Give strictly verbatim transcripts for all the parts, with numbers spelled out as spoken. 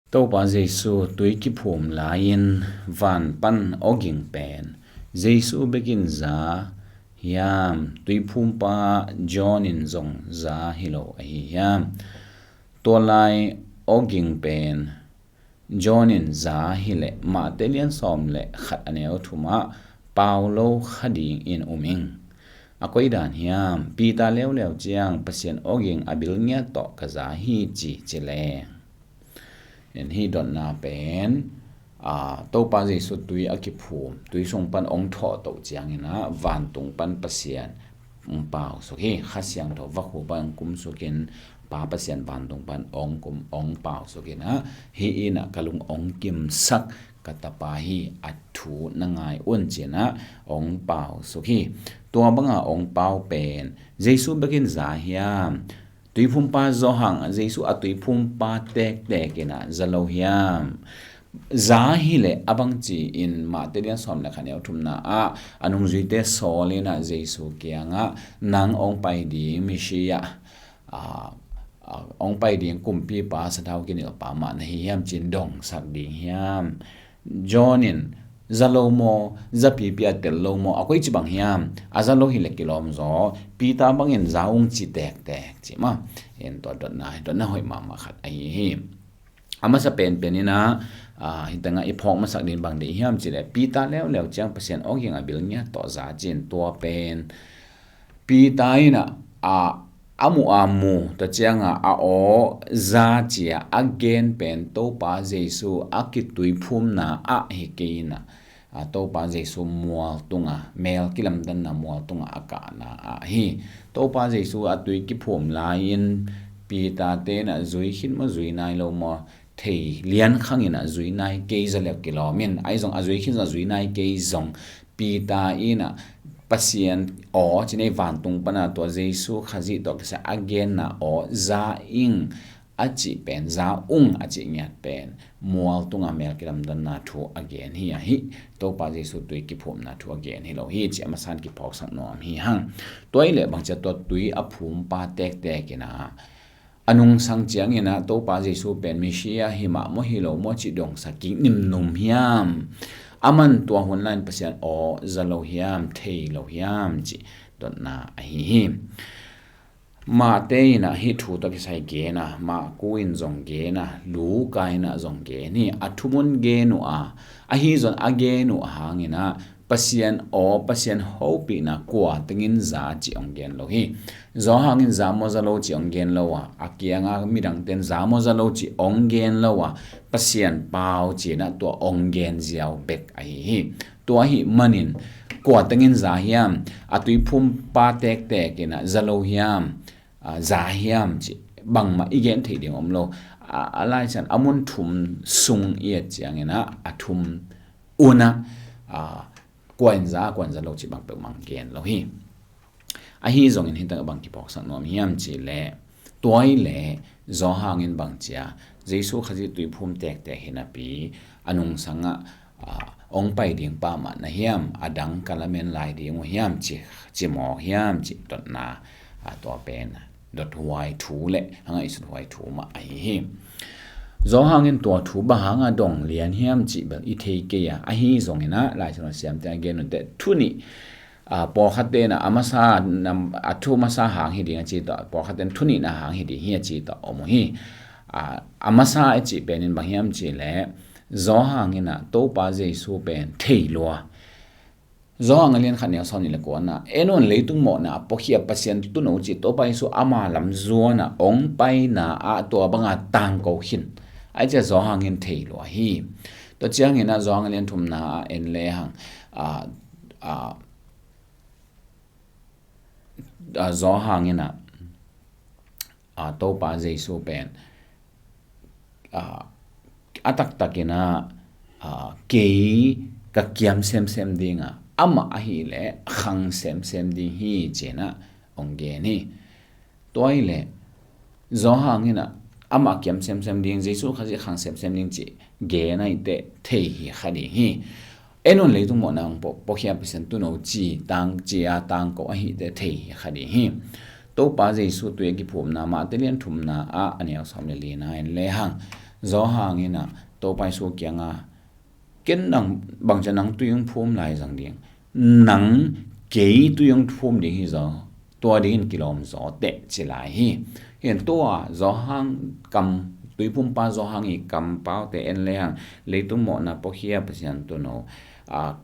Topa Jesu tui kiphum lai-in van pan awging pen Jesu bekin za hiam, tuiphumpa John in zong za hi lo ahi hiam? Tua lai awging pen John in za hileh Mate lian sawm le khat a neu thum ah pau lo kha dingin um ing. A koi dan hiam? Peter leuleu ciang Pasian awging a bil ngiat tawh ka za hi ci ci leng. En, hih dotna pen, aa, Topa Jesu tui a kiphum, tui sung pan ong thawh toh ciangin ah vantung pan Pasian ong pausuk hi. Kha Siangtho vakhu pan ong kumsukin Pa Pasian vantung pan ong kum, ong pausukin ah, hih in ah ka lung ong kimsak ka tapa hi, a thu na ngai un ci-in ah ong pausuk hi. Tua banga ong pau pen Jesu bekin za hiam? Tuiphumpa Johan, Jesu a tuiphumpa tektek in ah za lo hiam? Za hileh a bangci in Mate lian sawm le khat neu thumna ah a nungzuite sawl in ah Jesu kiangah, "Nang ong pai ding Messiah, a, a, ong pai ding kumpipa, sathau kinilpa mah na hi hiam?" ci-in dongsak ding hiam? John in za lo maw, za pipi a tel lo maw, a koi ci bang hiam? A za lo hileh kilawm zaw, Peter bangin za ung ci tektek ci mah. En, tua dotna, dotna hoih mahmah khat ahi hi. A masa penpen in ah, aa, hih tengah i phawk masak ding bang deih hiam cih leh, Peter leuleu ciang Pasian awging a bil ngiat tawh za ci-in, tua pen Peter in ah, a, a muh a mu, tua ciangah a aw za ci-a a gen pen Topa Jesu a kituiphumna ah hi kei in ah, a, Topa Jesu mual tungah, mel kilamdanna mual tungah a kahna ah hi. Topa Jesu a tui kiphum lai-in Peter te in ah zui khin maw, zui nai lo maw, thei lian khang in ah zui nai kei zaw leh kilawm in, ahi zong a zui khin zong a zui nai kei zong, Peter in ah Pasian aw ci-in ei vantung pan a tua Jesu Khazih tawh kisai a genna aw za ing a cih pen, za ung a cih ngiat pen mual tungah mel kilamdanna thu a gen hi a, hih Topa Jesu tui kiphumna thu a gen hi lo hi cih a masa-in kiphawksak nuam hi hang. Tua hileh bangci-a tua tui a phumpa tektek in ah a nungsang ciangin ah Topa Jesu pen Messiah hi mah maw, hi lo maw cih dongsak kik nimnum hiam? Aman tua hun lai-in Pasian aw za lo hiam, thei lo hiam cih dotna ahi hi. Mate in ah hih thu tawh kisai gen a, Marku in zong gen a, Luka in ah zong gen hi. A thumun gen uh a, ahi zong a gen uh hangin ah Pasian aw, Pasian hopihna kua tengin za cih ong gen lo hi. Johan in za maw za lo cih ong gen lo a, a kianga midangte'n za maw za lo cih ong gen lo a, Pasian pau ci-in ah tua ong gen ziau bek ahi hi. Tua ahih manin kua tengin za hiam? A tuiphumpa tektek in ah za lo hiam, a, za hiam cih bangmah i gen theih ding om lo. A, a Lai Siangtho a mun thum sung i et ciangin ah a thum un ah, a, kua in za, kua in za lo cih bang peuhmah gen lo hi. Ahi zongin hih tengah bang kiphawksak nuam hiam cih leh, tua hileh Johan in bang ci-a, Jesu Khazih tuiphum tektek hi napi a nungsangah, a, ong pai ding pa mah na hiam, a dang ka lamen lai ding uh hiam ci, ci mawk hiam cih dotna, a, tua pen dothuai thu le a ngaihsuthuai thu mah ahi hi. Johan in tua thu bang hanga dong lian hiam cih bel i thei kei a, ahi zongin ah Lai Siangtho siamte a gen uh teh thu nih, a, pawlkhatte in ah a masa nam, a thu masa hang hi ding a ci tawh, pawlkhatte in thu nihna hang hi ding hi a ci tawh om uh hi. A, a masa a cih pen in bang hiam cih leh, Johan in ah Topa Jesu pen thei lua. Johan a lian khat neu sawm nih le kuana, "En un, leitung mawhna a puakhia Pasian tuuno cih Topa Jesu ama lam zuan a ong paina ah tua banga tangko khin," a ci-a Johan in thei lua hi. Tua ciangin ah Johan a lian thumna ah en lehang, a, a, a, Johan in ah, a, Topa Jesu pen, a, a taktakin ah, a, kei ka kiam semsem ding a, amah ahih leh khang semsem ding hi ci-in ah ong gen hi. Tua hileh Johan in ah amah kiam semsem ding, Jesu Khazih khang semsem ding cih gen ahih teh thei hi kha ding hi. En un, leitung mawhna ong puakhia Pasian tuuno ci tang, ci-a tangko ahih teh thei hi kha ding hi. Topa Jesu tui a kiphumna Mate lian thumna ah a neu sawm le lina en lehang, Zawhang in ah Topa Jesu kiangah, ken nang bangci a nang tui hong phum lai zang ding, nang kei tui hong phum ding hi zaw, tua dingin kilawm zaw teh ci lai hi. Hi in tua Zawhang kam, tuiphumpa Zawhang i kampaute en lehang, leitung mawhna puakhia Pasian Tuuno, a,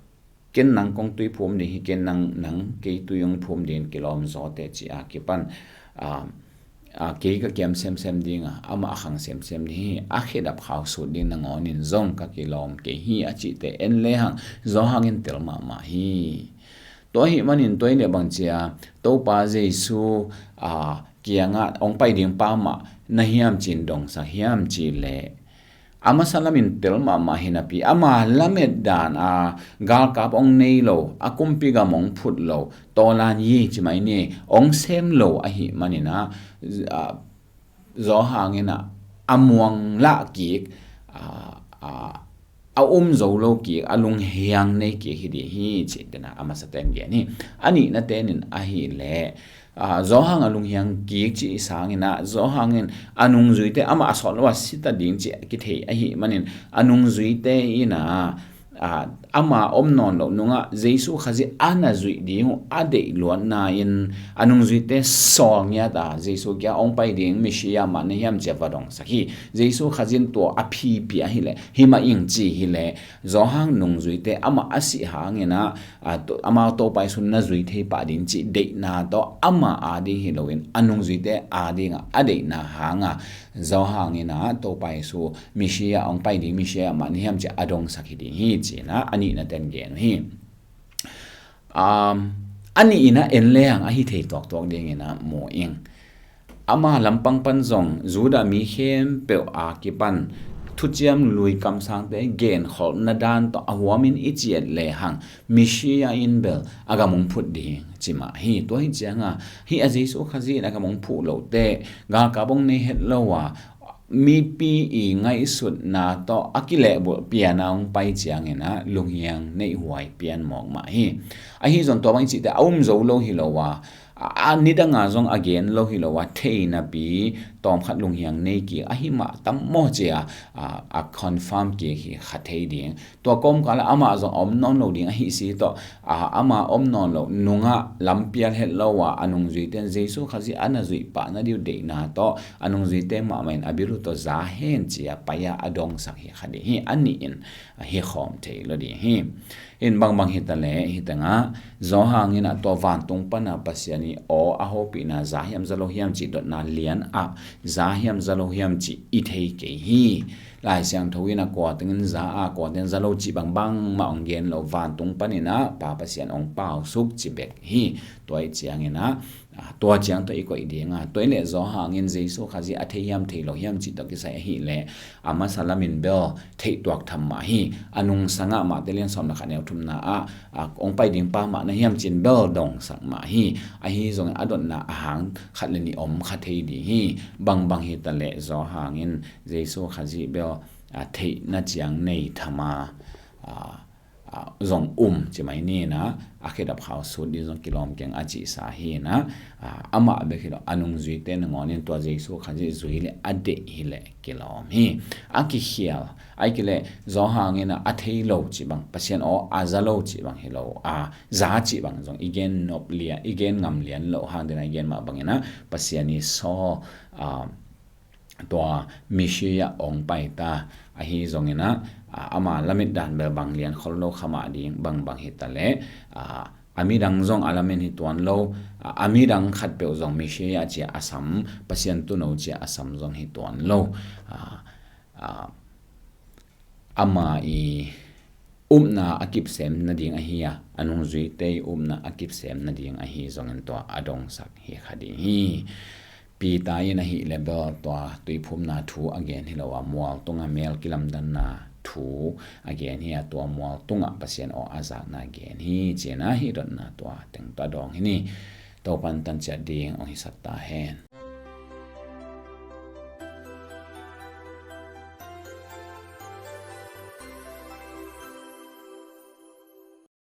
ken nang kong tui phum ding hi, ken nang, nang kei tui hong phum dingin kilawm zaw teh ci a kipan, a, a, kei ka kiam semsem ding a, amah a khang semsem ding hi, a khedap khau sut ding nangawnin zong ka kilawm kei hi a cihte en lehang Zawhang in tel mahmah hi. Tua ahih manin tua hi leh bangci a Topa Jesu, a, kiangah hong pai ding pa mah na hiam ci-in dongsak hiam cih leh, a masa lamin tel mahmah hi napi, ama lamet dan a galkap hong nei lo, a kumpi gam hong phut lo, tawlan yi ci mai ni, hong sem lo ahih manin ah, a, Zawhang in ah a muang lah kik, a, a, a um zo lo kik, a lunghiang nei kik hi ding hi cih tena a masa ten gen hi. A nihna tenin ahih leh, a, Zawhang a lunghiang kik cih sangin ah, Zawhang in a nungzuite amah a sawt lo a sita ding cih kithei ahih manin, a nungzuite in ah, a, ama om nawn loh nungah Jesu Khazih a na zuih ding uh a deih luatna in, a nungzuite sawl ngiat a, Jesu kiang hong pai ding Messiah mah na hiam ci a va dongsak hi. Jesu Khazih in tua a phipi ahih leh, hi mah ing ci hi leh, Zawhang nungzuite amah a sih hangin ah, a, to-, amau Topa Jesu na zui thei pah ding cih deihna tawh ama ading hi loin, a nungzuite ading a, a deihna hanga Zawhang in ah Topa Jesu Messiah hong pai ding, Messiah mah na hiam ci a dongsak hi ding hi ci-in ah a nihna ten gen uh hi. Um, a nih in ah en lehang ahi thei tuaktuak dingin ah mu ing. Ama lampang pan zong Judah mi khempeuh a kipan thuciam lui kamsangte genkholhna dan tawh a huamin i ciat lehang Messiah in bel a gam hong phut ding ci mah hi. Tua hi cianga hih a Jesu Khazih in a gam hong phuh loh teh galkap hong nei het lo a, mipi i ngaihsutna tawh a kilehbulh pian a hong pai ciangin ah lunghiang neihhuai pian mawk mah hi. Ahi zong tua bang i cihte a um zo lo hi lo a, a, a nidanga zong a gen lo hi lo a, thei napi tawmkhat lunghiang nei kik ahi mah tam maw ci a, a, a confirm kik hi kha thei ding. Tua kawmkal ah amah zong a om nawn lo ding ahi si tawh, a, ama om nawn loh nungah lampial het lo a, a nungzuite in Jesu Khazih a na zuih pah nading uh deihna tawh, a nungzuite mahmah in a bil uh tawh za hen ci a pai a, a dongsak hi kha ding hi. A nih in a hi khawm thei lo ding hi. In bangbang hi ta leh, hi tengah Zawhang in ah tua vantung pan a Pasian i aw a hopihna za hiam za lo hiam cih dotna lian ah za hiam za lo hiam cih i thei kei hi. Lai Siangtho in ah kua tengin za a, kua tengin za lo cih bangbang mah hong gen lo, vantung panin ah Pa Pasian hong pausuk ci bek hi. Tua i ciangin ah, a, tua ciang tawh i koih ding a, tua i leh Zawhang in Jesu Khazih a thei hiam thei lo hiam cih tawh kisai ahih leh, a masa lamin bel theih tuak tham mah hi. A nungsangah Mate lian sawm le khat neu thumna ah, a, hong pai ding pa mah na hiam ci-in bel dongsak mah hi. Ahi zongin a dotna a hang khat le nih om kha thei ding hi. Bangbang hi ta leh Zawhang in Jesu Khazih bel, a, theihna ciang nei tham a, a, a, zong um ci mai ni in ah, a khedap khau sut ding zong kilawm keng a cihsa hi in ah, a, amah bek hi lo, a nungzuite nangawnin tua Jesu Khazih zui leh a deih hi leh kilawm hi. A kikhial, a hi kei leh Zawhang in ah a thei lo cih bang, Pasian aw a za lo cih bang hi lo a, za cih bang zong i gen nop lian, i gen ngam lian loh hang ding a i gen mah bangin ah Pasian i saw, a, tua Messiah hong pai ta. Ahi zongin ah, a, ama lamet dan bel bang lian khol lo kha mah ding, bangbang hi ta leh, a, a midang zong a lamen hi tuan lo, a, a midang khatpeuh zong Messiah ci a a sam, Pasian Tuuno ci a a sam zong hi tuan lo. A, a, ama i upna a kipsem nading ahi a, a nungzuite i upna a kipsem nading ahi zongin tua a dongsak hi kha ding hi. Peter in ahih leh bel tua tuiphumna thu a gen hi lo a, mual tungah mel kilamdanna thu a gen hi a, tua mual tungah Pasian aw a zakna gen hi ci-in ah hih dotna tua teng tawh a dawng hi ni. Topan tanciat ding hong hi sat ta hen.